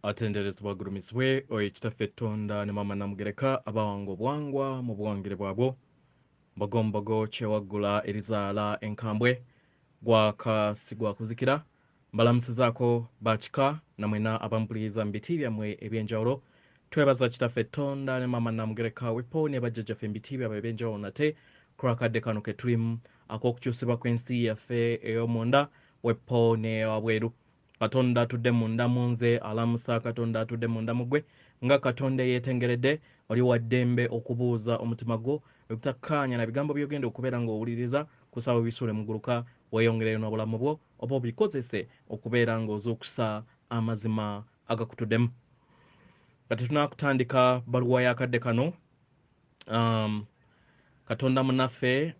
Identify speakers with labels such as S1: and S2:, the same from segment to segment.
S1: Atenderezebwa agulumizibwe oyo Kitaffe Ttonda ne Maama Namugereka abawanga obuwangwa mu buwangire bwabwo. Mbogombogo kyewaggula erizaala enkambwe gwaka si gwa kuzikira. Mbalamusizaako bakika na mwena abampuliriza mu biti byammwe ebyenjawulo. Twebaza Kitaffe Ttonda ne Maama Namugereka wepo ne bajjajjaffe mu biti byabwe ebyenjawulo nate ku lwakadde kano ke tulimu ak'okukyusibwa kw'ensi yaffe ey'omunda wepo n'eyawabweru. Katonda atudde munda mu nze alamusa Katonda atudde munda mu ggwe nga Katonda eyeetengeredde oli wa ddembe okubuuza omutima gwo wekutakkaanya na bigambo by'ogenda okubeera ng'owuliriza kusaba obisuule muguluka weeyongereyo n'obulamu bwo oba obikozese okubeera ng'ozuukusa amazima agakutuddemu. Nga tetunakutandika bbaluwa y'akadde kano, Katonda munnaffe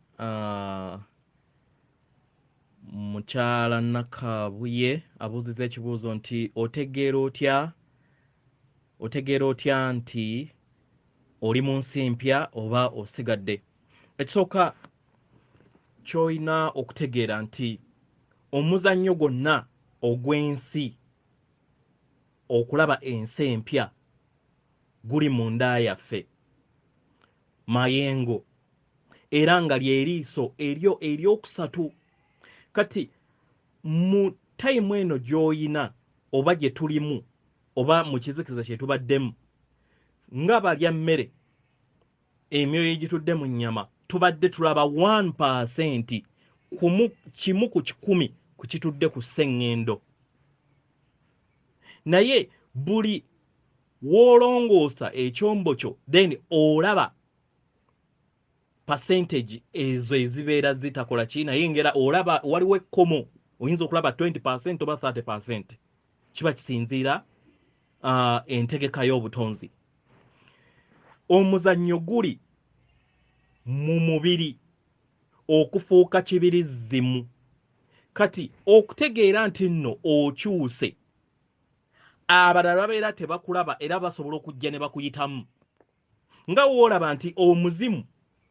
S1: mukyala Nakabuye abuuziza ekibuuzo nti otegeera otya nti oli mu nsi mpya oba osigadde? Ekisooka ky'olina okutegeera nti omuzannyo gwonna ogw'ensi okulaba ensi empya guli munda yaffe mayengo, era nga ly'eriiso eryo eryokusatu. Kati mu tayimu eno gy'oyina oba gye tulimu oba mu kizikiza kye tubaddemu nga balya mmere emyoyo egitudde mu nnyama tubadde tulaba 1% kimu ku kikumi ku kitudde ku sseŋŋendo. Naye buli w'olongoosa ekyombo kyo then olaba percentage ezo ezibeera zitakola ki, naye ngera olaba waliwo ekkomo oyinza okulaba 20% oba 30%, kiba kisinziira entegeka y'obutonzi. Omuzannyo guli mu mubiri okufuuka kibirizimu. Kati okutegeera nti nno okyuse, abalala babeera tebakulaba era basobola okujja ne bakuyitamu. Nga w'olaba nti omuzimu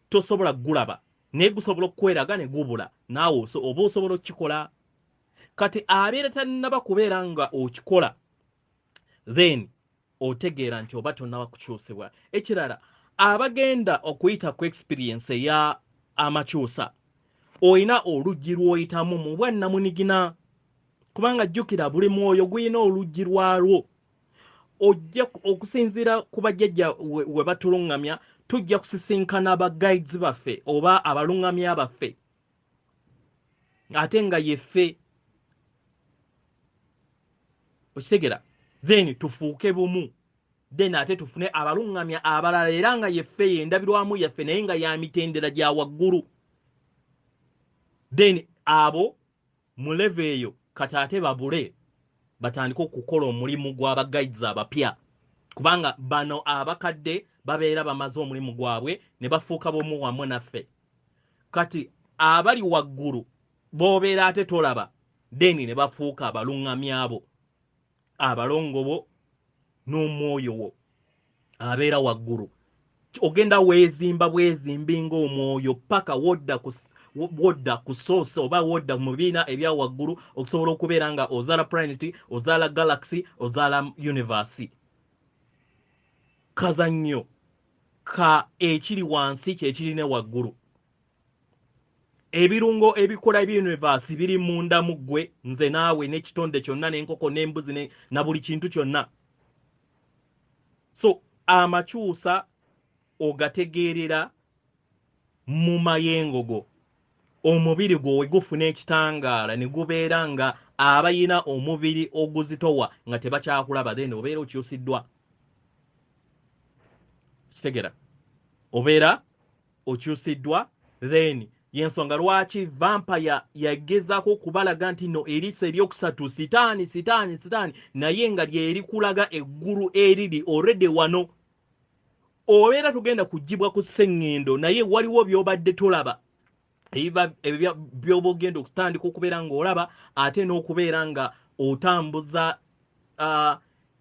S1: tosobola kugulaba naye gusobola okukweraga ne gubula, naawe oba osobola okukikola. Kati abeera tannaba kubeera nga okikola then otegeera nti oba tonnaba kukyusibwa. Ekirala, abagenda okuyita ku experience eya amakyusa olina oluggi lw'oyitamu mu bwannamunigina, kubanga jjukira buli mwoyo gulina oluggi lwalwo. Ojja okusinziira ku bajjajja we batuluŋŋamya, tujja kusisinkana ba guides baffe oba abaluŋŋamya baffe ate nga yeffe, okitegera, then tufuuke bumu, then ate tufune abaluŋŋamya abalala era nga yeffe yendabirwamu yaffe naye nga ya mitendera gya waggulu. Then abo mu level eyo kati ate babule batandike okukola omulimu gw'aba guides abapya, kubanga bano abakadde babeera bamaze omulimu gwabwe ne bafuuka bumu wamu naffe. Kati abali waggulu b'obeera ate tolaba, then ne bafuuka abaluŋŋamya abo abalongo bo n'omwoyo wo abeera waggulu. Ogenda weezimba bwezimbi ng'omwoyo paka wodda ku source oba wodda mu bibiina ebya waggulu okusobola okubeera nga ozaala planet, ozaala galaxy, ozaala universe. Kazannyo ka ekiri wansi kyekiri ne waggulu. Ebirungo ebikola eby'universe biri munda mu ggwe, nze naawe n'ekitonde kyonna n'enkoko n'embuzi na buli kintu kyonna. So amakyusa ogategeerera mu mayengo go. Omubiri gwo we gufuna ekitangaala ne gubeera nga abayina omubiri oguzitowa nga tebakyakulaba, then obeera okyusiddwa. Kitegera, obeera okyusiddwa. Then yensonga lwaki vampire yagezaako okubalaga nti no eriiso eryokusatu sitaani sitaani sitaani, naye nga lyerikulaga eggulu eriri already wano. Obeera tugenda kugibwa ku sseŋŋendo, naye waliwo by'obadde tolaba ebyo by'oba ogenda okutandika okubeera ng'olaba, ate n'okubeera nga otambuza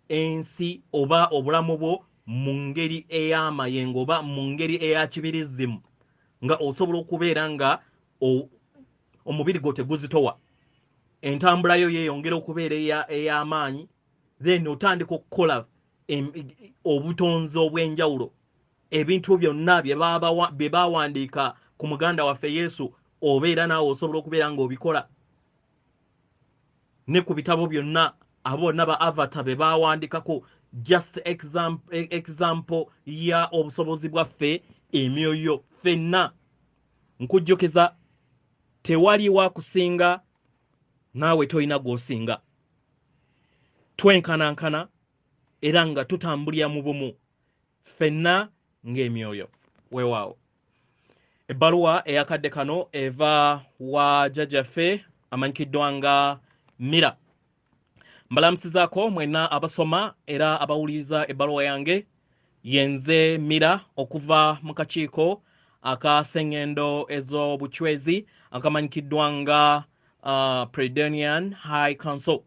S1: ensi oba obulamu bwo mu ngeri ey'amayengo oba mu ngeri eya kibirizimu, nga osobola okubeera nga omubiri gwo teguzitowa, entambula yo yeeyongera okubeera ey'amaanyi. Then otandika okukola obutonzi obw'enjawulo. Ebintu byonna bye bawandiika ku muganda waffe Yesu, obeera naawe osobola okubeera ng'obikola. Ne ku bitabo byonna abo bonna ba avatar be baawandikako, just example ya obusobozi bwaffe emyoyo ffenna. Nkujjukiza, tewali wakusinga, naawe tolina gw'osinga. Twenkanankana era nga tutambulira mu bumu ffenna ng'emyoyo. Weewaawo. Ebbaluwa eyakadde kano eva wa jjajjaffe amanyikiddwa nga Mira. Mbalamusizaako mwenna abasoma era abawuliriza ebbaluwa yange. Yenze Mira okuva mu kakiiko aka Sengendo ez'obuchwezi akamanyikiddwa nga Predonian High Council.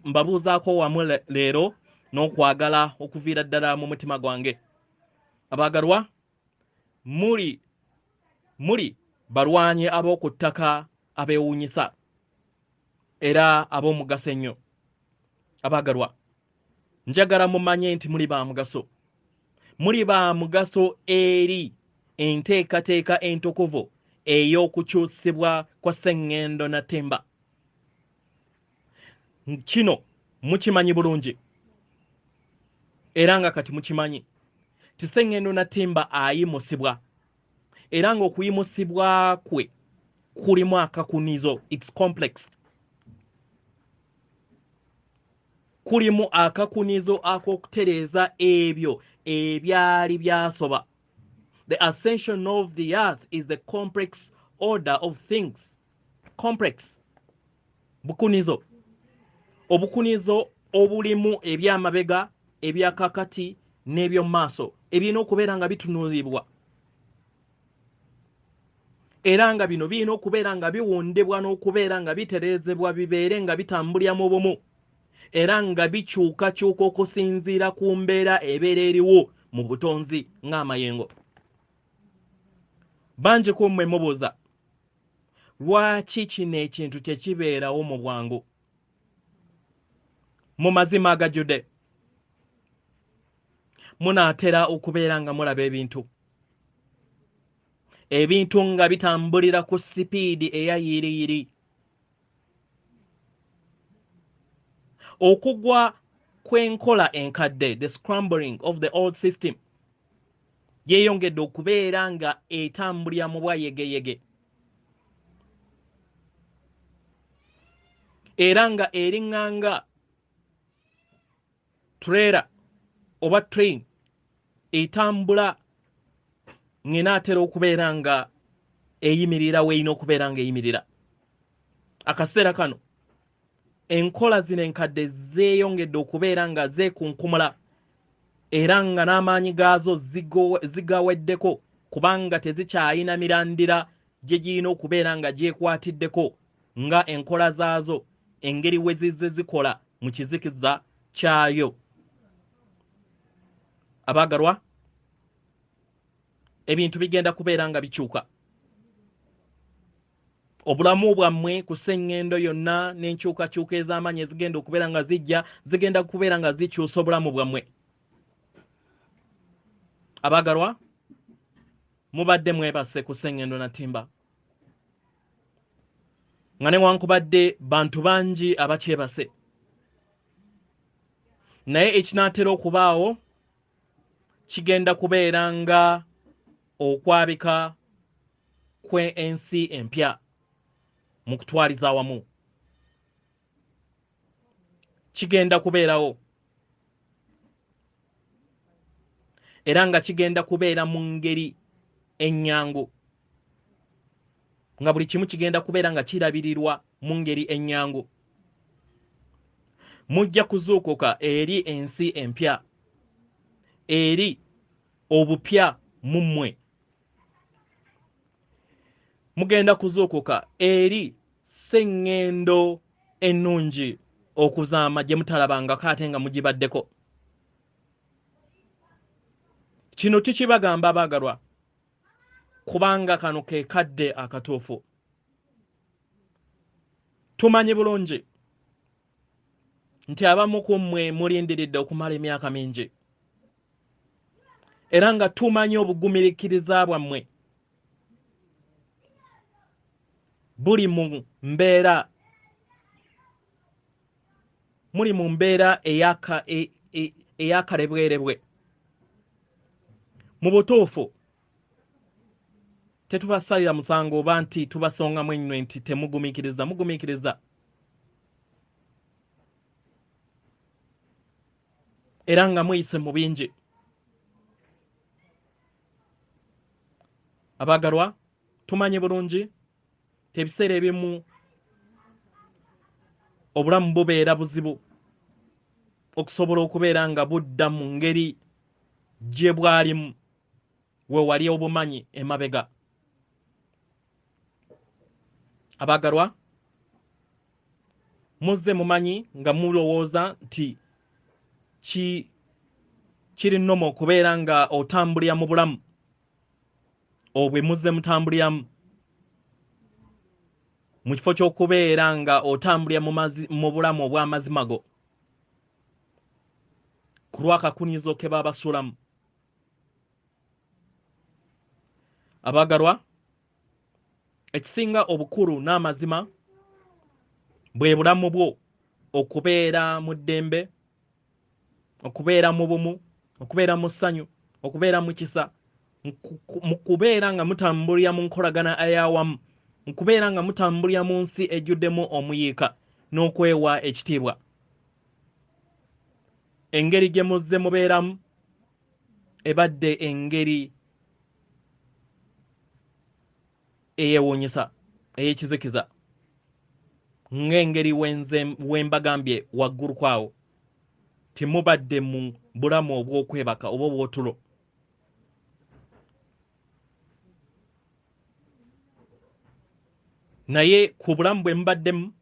S1: Mbabuuzaako wamu leero n'okwagala okuviira ddala mu mutima gwange. Abaagalwa, muli balwanyi ab'oku ttaka abeewuunyisa era ab'omugaso ennyo. Abaagalwa, njagala mumanye nti muli ba mugaso. Muli ba mugaso eri enteekateeka entukuvu ey'okukyusibwa kwa Sengendo Natimba. Kino mukimanyi bulungi era nga kati mukimanyi ti Sengendo Natimba ayimusibwa, era ng'okuyimusibwa kwe kulimu akakunizo. It's complex. Kulimu akakunizo ak'okutereeza ebyo ebyali byasoba. The ascension of the earth is a complex order of things. Complex. Bukunizo. Obukunizo obulimu ebyamabega, ebyakakati n'eby'omu maaso ebirina okubeera nga bitunuulibwa, era nga bino birina okubeera nga biwundibwa n'okubeera nga bitereezebwa, bibeere nga bitambulira mu bumu era nga bikyukakyuka okusinziira ku mbeera ebeera eriwo mu butonzi ng'amayengo. Bangi ku mmwe mubuuza lwaki kino ekintu tekibeerawo mu bwangu. Mu mazima agajjudde, munaatera okubeera nga mulaba ebintu nga bitambulira ku sipiidi eya yiriyiri. Okugwa kw'enkola enkadde, the scrambling of the old system, yeeyongedde okubeera nga etambulira mu bwayegeyege era nga eriŋŋanga trailer oba train etambula ng'enaatera okubeera nga eyimirira weerina okubeera nga eyimirira. Akaseera kano enkola zino enkadde zeeyongedde okubeera nga zeekunkumula era nga n'amaanyi gaazo zigaweddeko, kubanga tezikyayina mirandira gye girina okubeera nga gyekwatiddeko nga enkola zaazo engeri we zizze zikola mu kizikiza kyayo. Abaagalwa, ebintu bigenda kubeera nga bikyuka. Obulamu bwammwe ku sseŋŋendo yonna n'enkyukakyuka ez'amaanyi ezigenda okubeera nga zijja zigenda kubeera nga zikyusa obulamu bwammwe. Abaagalwa, mubadde mwebase ku Sseŋŋendo Natimba, nga newankubadde bantu bangi abakyebase, naye ekinaatera okubaawo kigenda kubeera nga okwabika kw'ensi empya mu kutwaliza awamu. Kigenda kubeerawo era nga kigenda kubeera mu ngeri ennyangu, nga buli kimu kigenda kubeera nga kirabirirwa mu ngeri ennyangu. Mujja kuzuukuka eri ensi empya, eri obupya mu mmwe. Mugenda kuzuukuka eri sseŋŋendo ennungi okuzaama gye mutalabangako ate nga mugibaddeko. Kino tukibagamba abaagalwa, kubanga kano ke kadde akatuufu. Tumanyi bulungi Nti abamu ku mmwe mulindiridde okumala emyaka mingi, era nga tumanyi obugumiikiriza bwammwe buli mu mbeera, muli mu mbeera ey'akalebwerebwe. Mu butuufu tetubasalira musango oba nti tubasongamu ennywe nti temugumiikiriza, mugumiikiriza. Era nga muyise mu bingi. Abaagalwa, tumanyi bulungi nti ebiseera ebimu obulamu bubeera buzibu okusobola okubeera nga budda mu ngeri gye bwalimu we wali obumanyi emabega. Abaagalwa, muzze mumanyi nga mulowooza nti kiri nnomo okubeera nga otambulira mu bulamu obwe muzze mutambuliramu, mu kifo ky'okubeera nga otambulira mu bulamu obw'amazima go ku lw'akakunizo ke babasulamu. Abaagalwa, ekisinga obukulu n'amazima bwe bulamu bwo okubeera mu ddembe, okubeera mu bumu, okubeera mu ssanyu, okubeera mu kisa, mu kubeera nga mutambulira mu nkolagana ey'awamu, mu kubeera nga mutambulira mu nsi ejjuddemu omuyiika n'okwewa ekitiibwa. Engeri gye muzze mubeeramu ebadde engeri eyeewuunyisa, ey'ekizikiza, ng'engeri wembagambye waggulu kwawo, timubadde mu bulamu obw'okwebaka oba obw'otulo. Naye ku bulamu bwe mubaddemu,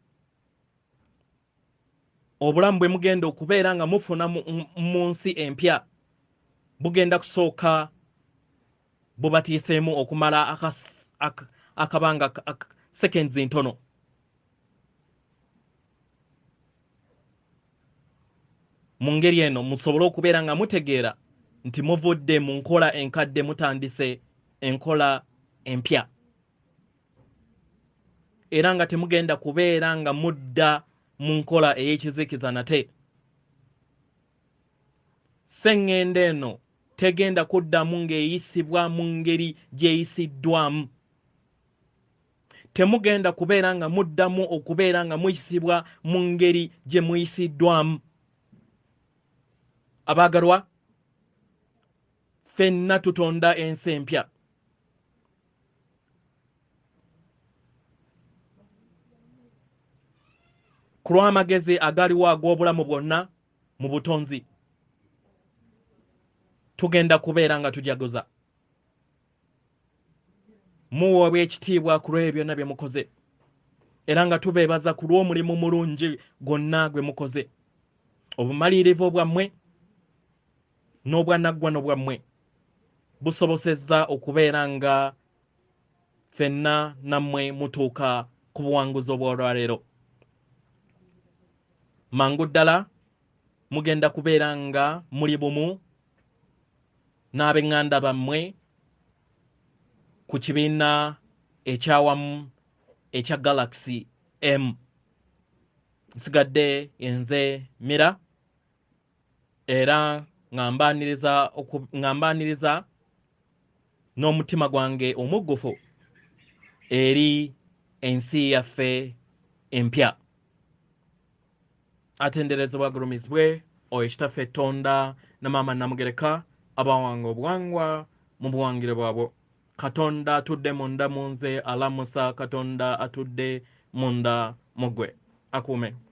S1: obulamu bwe mugenda okubeera nga mufuna mu nsi empya bugenda kusooka bubatiiseemu okumala akabanga seconds ntono. Mu ngeri eno musobole okubeera nga mutegeera nti muvudde mu nkola enkadde mutandise enkola empya, era nga temugenda kubeera nga mudda mu nkola ey'ekizikiza nate. Sseŋŋendo eno tegenda kuddamu ng'eyisibwa mu ngeri gy'eyisiddwamu. Temugenda kubeera nga muddamu okubeera nga muyisibwa mu ngeri gye muyisiddwamu. Abaagalwa, ffenna tutonda ensi empya. Ku lw'amagezi agaliwo ag'obulamu bwonna mu butonzi, tugenda kubeera nga tujaguza. Muweebwa ekitiibwa ku lw'ebyo byonna bye mukoze, era nga tubeebaza ku lw'omulimu mulungi gwonna gwe mukoze. Obumalirivu bwammwe n'obwannaggwano bwammwe busobosezza okubeera nga ffenna nammwe mutuuka ku buwanguzi obw'olwaleero. Mangu ddala mugenda kubeera nga muli bumu n'ab'eŋŋanda bammwe ku kibiina ekyawamu ekya Galaxy M. Nsigadde nze Mira, era nga mbaaniriza n'omutima gwange omuggufu eri ensi yaffe empya. Atenderezebwa agulumizibwe oyo Kitaffe Tonda na Maama Namugereka abawanga obuwangwa mu buwangire bwabwo. Katonda atudde munda mu nze alamusa, Katonda atudde munda mu ggwe akuume.